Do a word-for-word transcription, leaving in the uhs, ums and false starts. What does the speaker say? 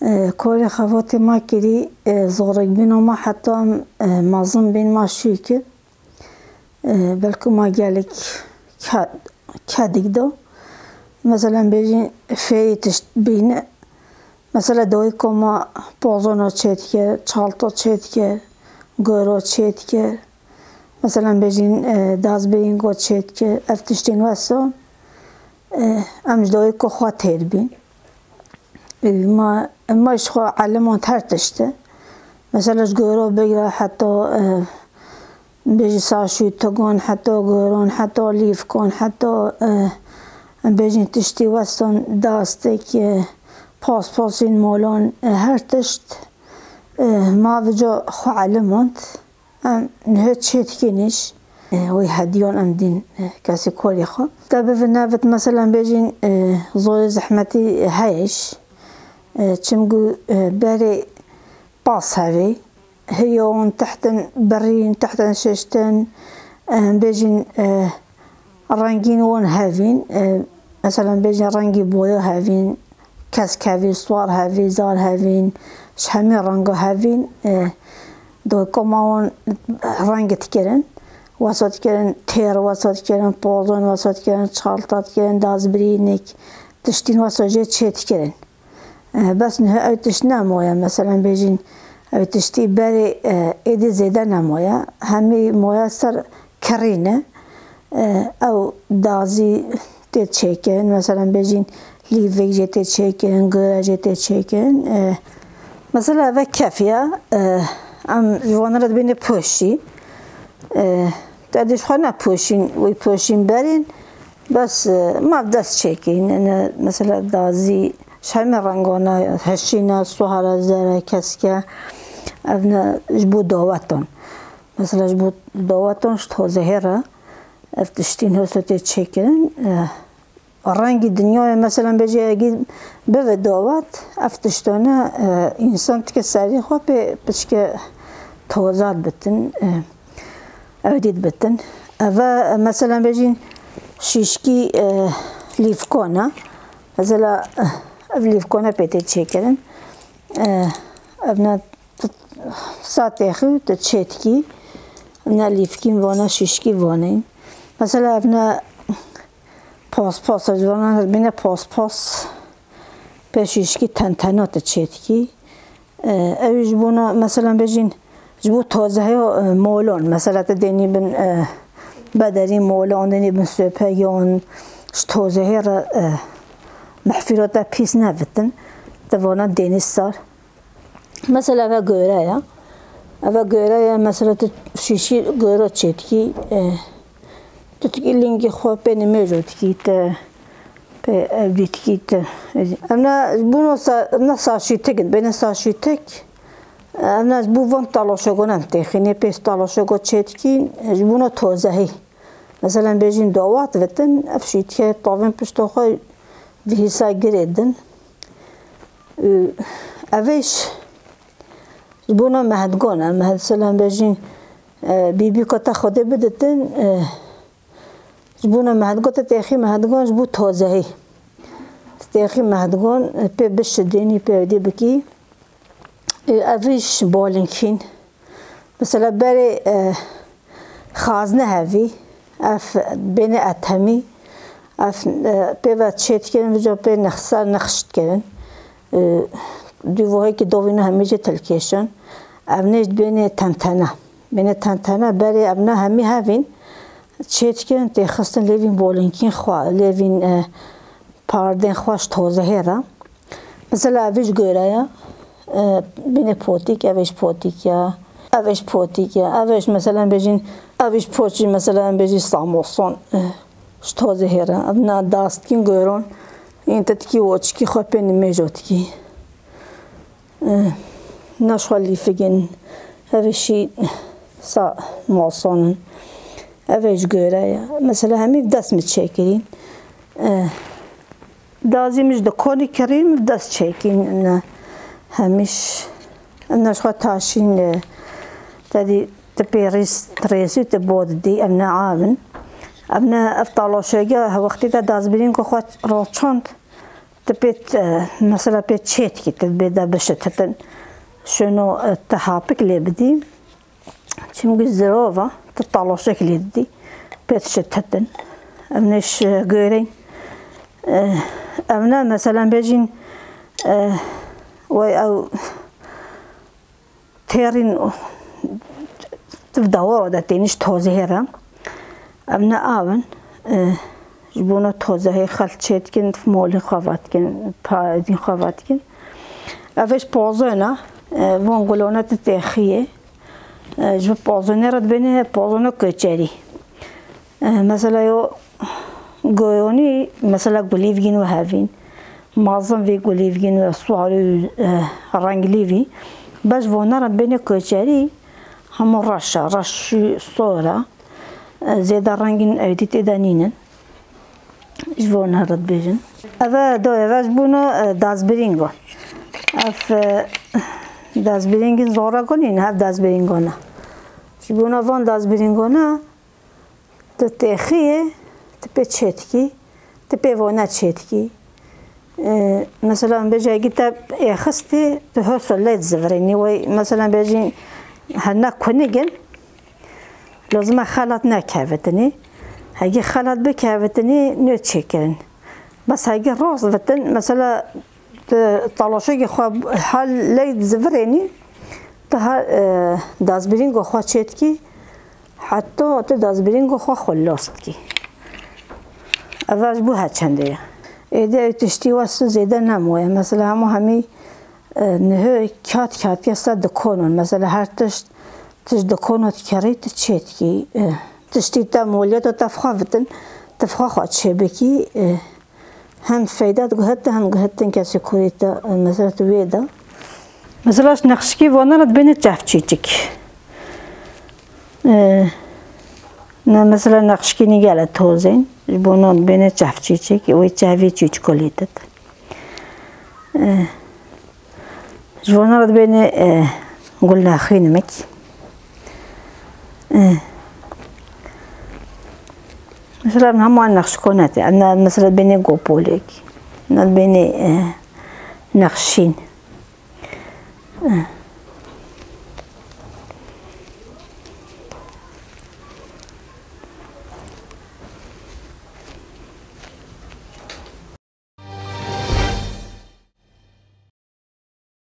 E, Korê xebatê ma kirî, e, zorek bîna ma heta em, e, mezin bîn ma şû kir. E, belkî ma gelek ke-, kedik da. Mesela bêjin fêrî tişt bîne. Mesela dayika ma pozona çêdike, çalta çêdike, goro çêdike. Mesela bêjin, e, dazbirîngo çêdike. Ev tiştên wesa, e, em ji dayika xwe têr bîn. E, ma, ma ji xwe elimand her tişt e. Mesela ji goro bigre heta, e, bêjî saşûtigan, heta goron, heta lîvkan, heta, e, em bêjin tiştî westan, dastik, e, paspasên molan, e, her tişt, e, ma vica xwe elimand. Em niha çêdikînîş, e, wê hediyan em dîn, e, kesê korê xwe. Te bivî nevit, mesela bêjin, e, zorê zehmetî heye jî. E, çimkû, e, berê pas hevî. Hiriya wan tehtin birîn, tehtin şiştin, e, em bêjin, e, rengîn wan hevîn, e, mesela bêjin rengî boya hevîn, kesk hevî, swar hevî, zar hevîn, ji hemî renga hevîn, e, dayika ma wan rengî dikirin, wesa dikirin têr, wesa dikirin pozon, wesa dikirin çalta, dikirin dazbirînik, tiştîn wesa jê çê dikirin. E, bes niha ew tişt nemaye, mesela bêjin ew tiştî berê, e, êdî zêde nemaye. Hemî maye ser kirî ne. E, ew dazî tê çêkirin, mesela bêjin lîvek jê tê çêkirin, gora jê tê çêkirin. E, mesela eve kef ya, e, em ji wan re dibêne poşî. E, te dê ji xwe nepoşîn, wê poşîn berên, bes, e, ma bi dest çêkîn. Ene, mesela dazî, ji hemî rengana, heşîna, suhara, zere, keske, ev ne ji bo dawetan. Mesela ji bo dawetan ji tozehê re ev tiştîn hosto tê çêkirin. E, rengî dinyayê, mesela bêje yekî bive dawet, ev tiştane, e, însan tike serî xwe pê piçke tozat bitin, e, ew dît bitin. Eve, e, mesela bêjin şîşkî, e, lîvkona. Mesela, e, ev lîvkona pê tê çêkirin. E, ev ne tu sa têxî tu çêdikî. Ne lîvkîn vana, şîşkî vanên. Mesela ev ne paspas, ez vana bîne paspas. Pê şîşkî tentena tu çêdikî. E, ew ji bona, mesela bêjin, ji bo tazehiya, e, molon. Mesela tu dênî bin, e, bederî molon, dênî bin sope yan ji tazehê re, e, mehfîra te pîs nevitin. Tu vana dênî sar. Mesela eve göre ya. Eve göre ya, mesela tu şîşî göre çêdikî, e, tu tikî lingî xwe pê nimêjo dikî, te pê ev dî dikî te. Em ne, ji bo no sa-, em ne saşîtik in, bêne saşîtik. Em ne ji bo van talaşogon em têxînê, pê talaşogo çêdikî, ji bo no tozehî. Mesela bêjin dawat vitin, ev şîtike tavên pişta xwe vihîsa girê din. Û ev ê ji, ji bona mehedgan e. Mehed-, mesela bêjin, e, bîbîka te Xwedê biditin, e, ji bona mehedgan te têxî mehedgan ji bo tozehî. Te têxî mehedgan, e, pê bişidênî, pê ewdî bikî. E, ev ê ji balinkîn. Mesela berê, e, xazne hevî, ev bêne etemî, ev, e, pê ve çê dikirin, vica pê nexsa nexş dikirin. E, dû vohekî dovîno hemî jê tilkêşin. Ev nê ji bêne tentene. Bêne tentene, berê ev ne hemî hevîn çê dikirin, tê xistin lêvîn bolinkîn xwe, lêvîn, e, pardên xwe ji tozehê re. Mesela ev ji göre ya, e, bîne potîk, ev ji potîk ya, ev ji potîk ya, ev ji mesela bêjin, ev ji poçî mesela em bêjin samoson, e, ji tozehê re. Ev na dastkîn göron, yên te tikî oçikî xwe pê nimêjo tikî. E, na ji xwe lîfik in, ev şî sa moson in. Ev ji göre ya. Mesela hemî bi dest mi çêkirîn. E, Dazî min ji dikonî kirîn, min dest çêkîn, ne hemîş. Em ne ji xwe taşîn, e, te dî tu pê rîs, rêsî tu bo didî, em ne av in. Em ne ev talaşoge, he wextî te dazbirîn ku xwe roçand, Tu pê, e, mesela pê çêtkî, tu bê de bişititin. Şûno, e, tu hapik lê bidî. Çimkî zirova, tu taloşek lê didî. Pê dişititin. Ev ne ji goreyên. E, ev ne, mesela bêjin, e, wey ew têrîn tu dawara de tênî ji tozê hêre. Ev ne aw in, e, ji bona tozehê xelk çê dikin, molê xwe vedikin, parêzên xwe vedikin. Ev ê ji pozona, e, van gulona tu têxiyê. E, ji pozonê re dibêne pozona koçerî. E, mesela yo goyonî, mesela gulîvgîn û hevîn. Mazin vî gulîvgîn û swarî û, e, renglî vî. Beş vona re bêne koçerî, hemû reş e, reş û sor e. E, zêde rengên ewdî tê de nînin. Ji vona re dibêjin. Ev e, do, ev e ji bona, e, dazbirîngo. Ev, e, dazbirîngên zora gunîn, hev dazbirîngo ne. Ji bona van dazbirîngo ne, tu têxiyê, tu pê çêtkî, tu pê vona çêtkî. E, mesela, em bêje, egî te êxistî, tu hoso lê dizivirênî. Wey, mesela, bêjin, hene kunik in, lazim e xelat nekevitinî. Hegî xelat bikevitinî, nê çêkirin. Bes hegî rast vitin, mesela, tu taloşekî xwe hal lê dizivirênî, tu ha, e, dazbirîngo xwe çêtkî, heta tu dazbirîngo xwe xelas dikî. Ev ji bo her çendê ye. Êdî ew tiştî wes û zêde nemaye. Mesela hemû hemî, e, niho kat kat kese dikonon. Mesela her tişt, tişt dikono dikerî, tu çê dikî. E, tiştî te moliyeta te fixwe vitin, tu fixwe xwe çê bikî. E, hem feyda diguhete, hem guhetin kesê kurê te, e, mesela tu wê de. Mesela ji nexşikî vana re dibêne çev çîçik. E, ne mesela nexşikî nî gele tozên, ji bo nan dibêne çev çîçik, wê çevî çîçiko lê dit. E, ji vana re dibêne, e, gulnexî nimik. E, mesela em hema nexşiko nete, em ne mesela dibêne gopolek, ne dibêne, e, nexşîn.